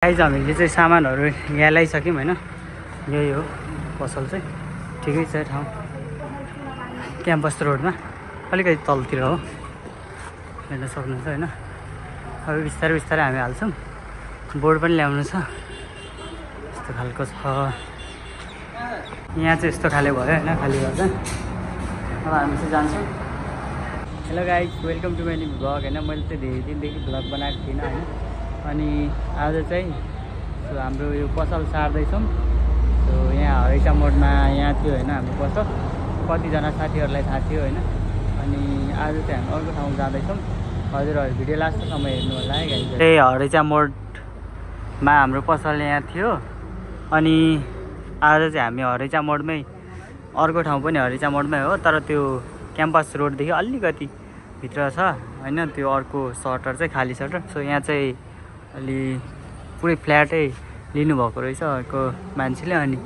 Guys हामीले चाहिँ सामानहरू यहाँ ल्याइसक्यौँ होइन। यही हो पसल चाहिँ, ठिकै छ ठाउँ। क्याम्पस रोडमा अलिकति तलतिर हो, हेर्न सक्नुहुन्छ होइन। अब बिस्तारै बिस्तारै हामी हाल्छौँ। बोर्ड पनि ल्याउनु छ, यस्तो खालको छ। यहाँ चाहिँ यस्तो खाले भयो होइन, खाली गर्दा। अब हामी चाहिँ जान्छौँ। Hello guys, welcome to my new vlog होइन। मैले चाहिँ धेरै दिनदेखि भ्लग बनाएको थिइनँ होइन। अनि आज चाहिँ हाम्रो यो पसल सार्दैछौँ। सो यहाँ हरेचा मोडमा यहाँ थियो होइन हाम्रो पसल। कतिजना साथीहरूलाई थाहा थियो होइन। अनि आज चाहिँ हामी अर्को ठाउँ जाँदैछौँ। हजुरहरू भिडियो लास्टसम्म हेर्नु होला है गाइज। त्यही हरेचा मोडमा हाम्रो पसल यहाँ थियो। अनि आज चाहिँ हामी हरेचा मोडमै, अर्को ठाउँ पनि हरेचा मोडमै हो, तर त्यो क्याम्पस रोडदेखि अलिकति भित्र छ होइन। त्यो अर्को सटर चाहिँ खाली सटर। सो यहाँ चाहिँ अलि पुरै फ्ल्याटै लिनुभएको रहेछ अर्को मान्छेले। अनि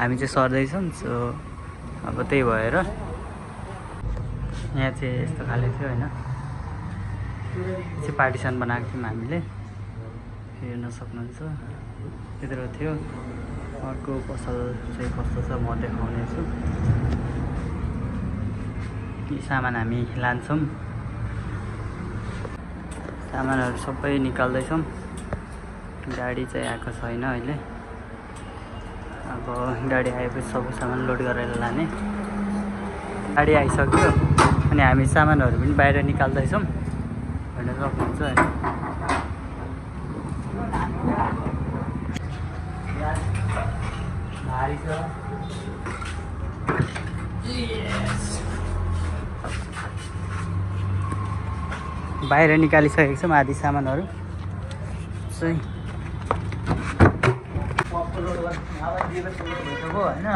हामी चाहिँ सर्दैछौँ। सो अब त्यही भएर यहाँ चाहिँ यस्तो खाले थियो होइन। चाहिँ पार्टिसन बनाएको थियौँ हामीले, हेर्न सक्नुहुन्छ। यत्रो थियो। अर्को पसल चाहिँ कस्तो छ म देखाउने छु। यी सामान हामी लान्छौँ। सामानहरू सबै निकाल्दैछौँ। गाडी चाहिँ आएको छैन अहिले। अब गाडी आएपछि सबै सामान लोड गरेर लाने। गाडी आइसक्यो अनि हामी सामानहरू पनि बाहिर निकाल्दैछौँ, हेर्न सक्नुहुन्छ होइन। भारी छ। बाहिर निकालिसकेको छौँ आदि सामानहरू चाहिँ। होइन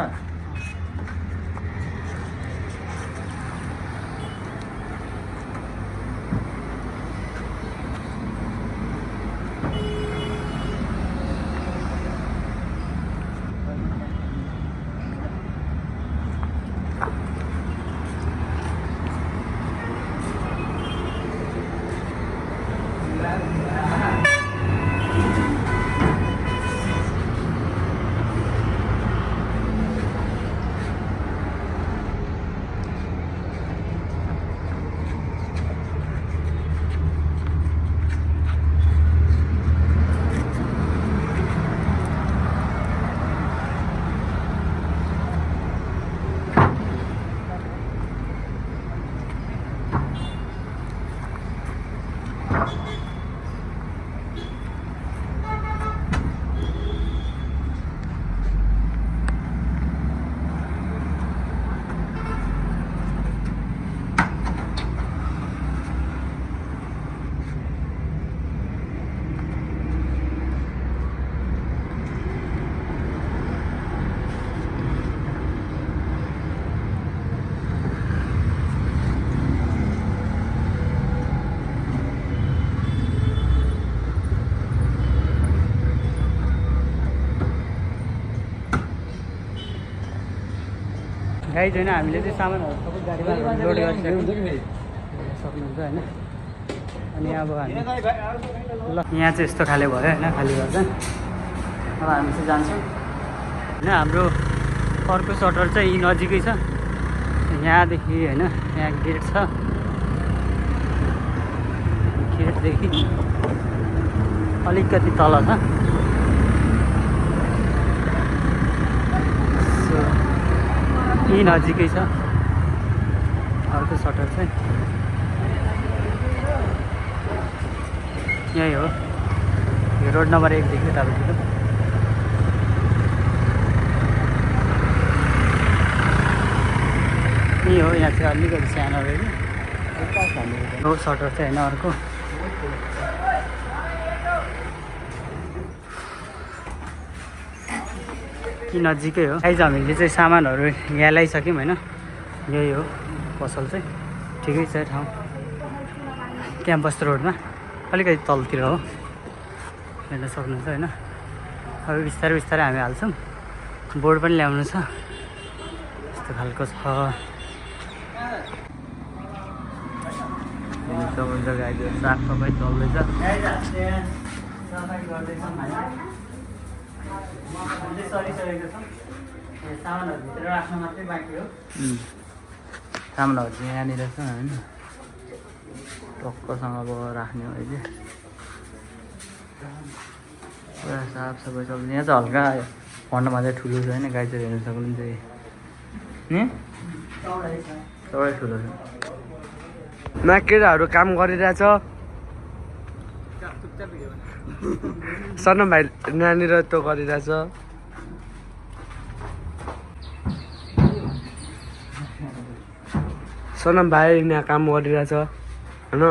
गाइज होइन। हामीले चाहिँ सामानहरू सबै गाडीमा लोड गरिसक्यौँ, सक्नुहुन्छ होइन। अनि अब हामी ल यहाँ चाहिँ यस्तो खाले भयो होइन, खाली गर्दा। अब हामी चाहिँ जान्छौँ होइन। हाम्रो अर्को सटर चाहिँ यी नजिकै छ, यहाँदेखि होइन। यहाँ गेट छ, गेटदेखि अलिकति तल छ। यी नजिकै छ अर्को सटर चाहिँ, यही हो। यो रोड नम्बर 1 देखि तपाईँको यही हो। यहाँ चाहिँ अलिकति सानो रहेछ हो सटर चाहिँ होइन अर्को। यी नजिकै हो। गाइज हामीले चाहिँ सामानहरू यहाँ ल्याइसक्यौँ होइन। यही हो पसल चाहिँ, ठिकै छ ठाउँ। क्याम्पस रोडमा अलिकति तलतिर हो, हेर्न सक्नुहुन्छ होइन। अब बिस्तारै बिस्तारै हामी हाल्छौँ। बोर्ड पनि ल्याउनु छ, यस्तो खालको छ। गाइजहरू साफसफाइ चल्दैछ। सफाइ गर्दैछौँ होइन चाहिँ सरिसकेको छौँ सामानहरू भित्र राख्न मात्रै बाँकी हो सामानहरू चाहिँ यहाँनिर छ होइन टक्कसँग अब राख्ने हो अहिले पुरा साफसफाइ सब यहाँ चाहिँ हल्का फन्डमा चाहिँ ठुलो छ होइन गाई चाहिँ हेर्नु सक्नुहुन्छ सबै ठुलो छ ना केटाहरू काम गरिरहेछ सनम भाइ नानी र त्यो गरिरहेछ सनम भाइ यहाँ काम गरिरहेछ होइन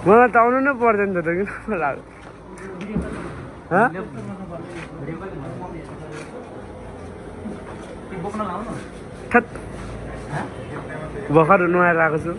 मलाई त आउनु नै पर्दैन त किन लाग्यो भर्खर नुहाएर आएको छु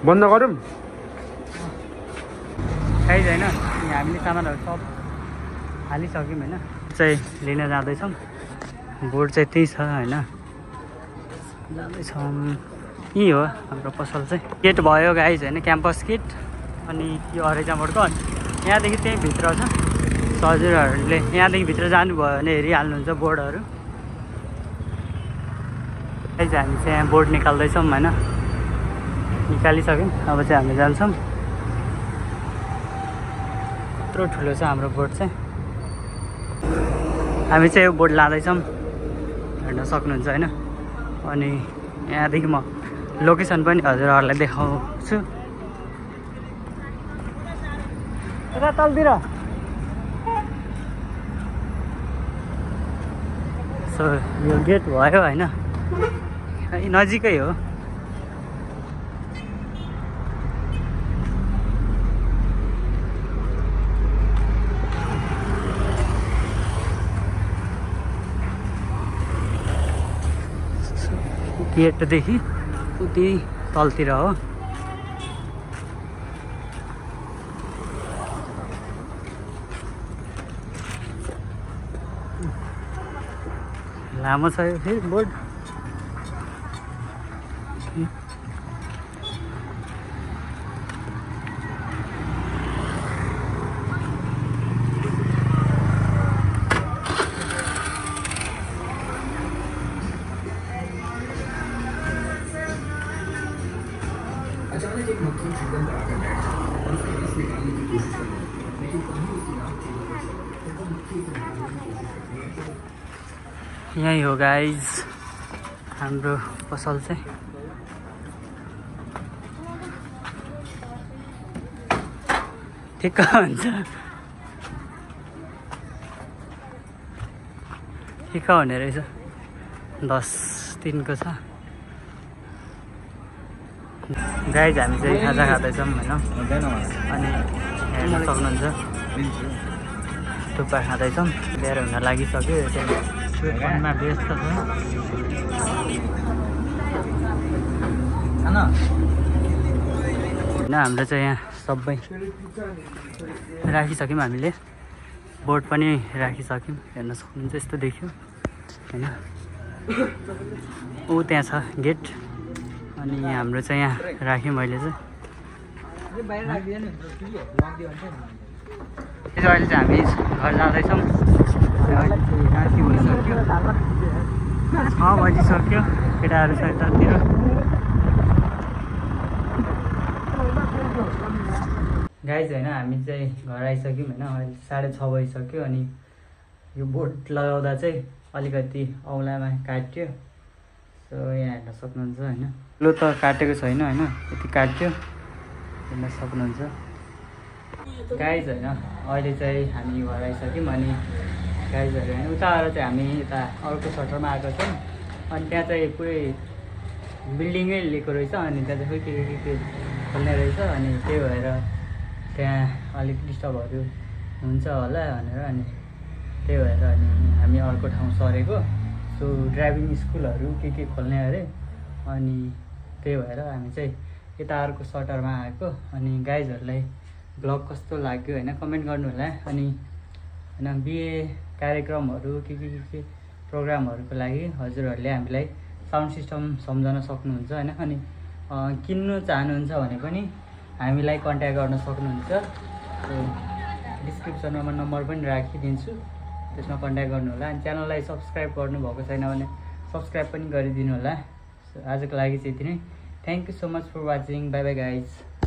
बन्द गरौँ खाइ छैन हामीले सामानहरू सब हालिसक्यौँ होइन चाहिँ लिन जाँदैछौँ बोर्ड चाहिँ त्यही छ होइन जाँदैछौँ यही हो हाम्रो पसल चाहिँ गेट भयो गाइज होइन क्याम्पस गेट अनि यो हरेजा मोडको अनि यहाँदेखि त्यहीँ भित्र छ हजुरहरूले यहाँदेखि भित्र जानुभयो भने हेरिहाल्नुहुन्छ बोर्डहरू गाइज हामी चाहिँ यहाँ बोर्ड निकाल्दैछौँ होइन निकालिसक्यौँ अब चाहिँ हामी जान्छौँ यत्रो ठुलो छ हाम्रो बोर्ड चाहिँ हामी चाहिँ यो बोर्ड लाँदैछौँ हेर्न सक्नुहुन्छ होइन अनि यहाँदेखि म लोकेसन पनि हजुरहरूलाई देखाउँछु यता तलतिर सो यो गेट भयो होइन नजिकै हो गेटदेखि उति तलतिर हो लामो छ यो फेरि बोर्ड यही हो गाइज हाम्रो पसल चाहिँ ठिक्क हुन्छ ठिक्क हुने रहेछ 10:03 को छ गाइज हामी चाहिँ खाजा खाँदैछौँ होइन अनि हेर्न सक्नुहुन्छ थुक्पा खाँदैछौँ बिहार हुन लागिसक्यो फोनमा व्यस्त छ होइन हाम्रो चाहिँ यहाँ सबै राखिसक्यौँ हामीले बोर्ड पनि राखिसक्यौँ हेर्न सक्नुहुन्छ यस्तो देख्यो होइन ऊ त्यहाँ छ गेट अनि हाम्रो चाहिँ यहाँ राखेँ मैले चाहिँ अहिले चाहिँ हामी घर जाँदैछौँ राति भइसक्यो 6 बजिसक्यो केटाहरू छ यतातिर गाइज होइन हामी चाहिँ घर आइसक्यौँ होइन अहिले 6:30 भइसक्यो अनि यो बोर्ड लगाउँदा चाहिँ अलिकति औँलामा काट्यो सो यहाँ हेर्न सक्नुहुन्छ होइन लो त काटेको छैन होइन यति काट्यो हेर्न सक्नुहुन्छ गाइज होइन अहिले चाहिँ हामी घर आइसक्यौँ अनि गाइजहरू होइन उता आएर चाहिँ हामी यता अर्को सटरमा आएको छौँ अनि त्यहाँ चाहिँ पुरै बिल्डिङै लिएको रहेछ अनि त्यहाँ चाहिँ के खोल्ने रहेछ अनि त्यही भएर त्यहाँ अलिक डिस्टर्बहरू हुन्छ होला भनेर अनि त्यही भएर अनि हामी अर्को ठाउँ सरेको सो ड्राइभिङ स्कुलहरू के खोल्ने अरे अनि त्यही भएर हामी चाहिँ यता अर्को सटरमा आएको अनि गाइजहरूलाई ब्लग कस्तो लाग्यो होइन कमेन्ट गर्नु होला अनि होइन बिहे कार्यक्रमहरू के प्रोग्रामहरूको लागि हजुरहरूले हामीलाई साउन्ड सिस्टम सम्झाउन सक्नुहुन्छ होइन अनि किन्नु चाहनुहुन्छ भने पनि हामीलाई कन्ट्याक्ट गर्न सक्नुहुन्छ सो डिस्क्रिप्सनमा म नम्बर पनि राखिदिन्छु त्यसमा कन्ट्याक्ट गर्नु होला अनि च्यानललाई सब्सक्राइब गर्नुभएको छैन भने सब्सक्राइब पनि गरिदिनु होला सो आजको लागि चाहिँ यति नै thank you so much for watching bye bye guys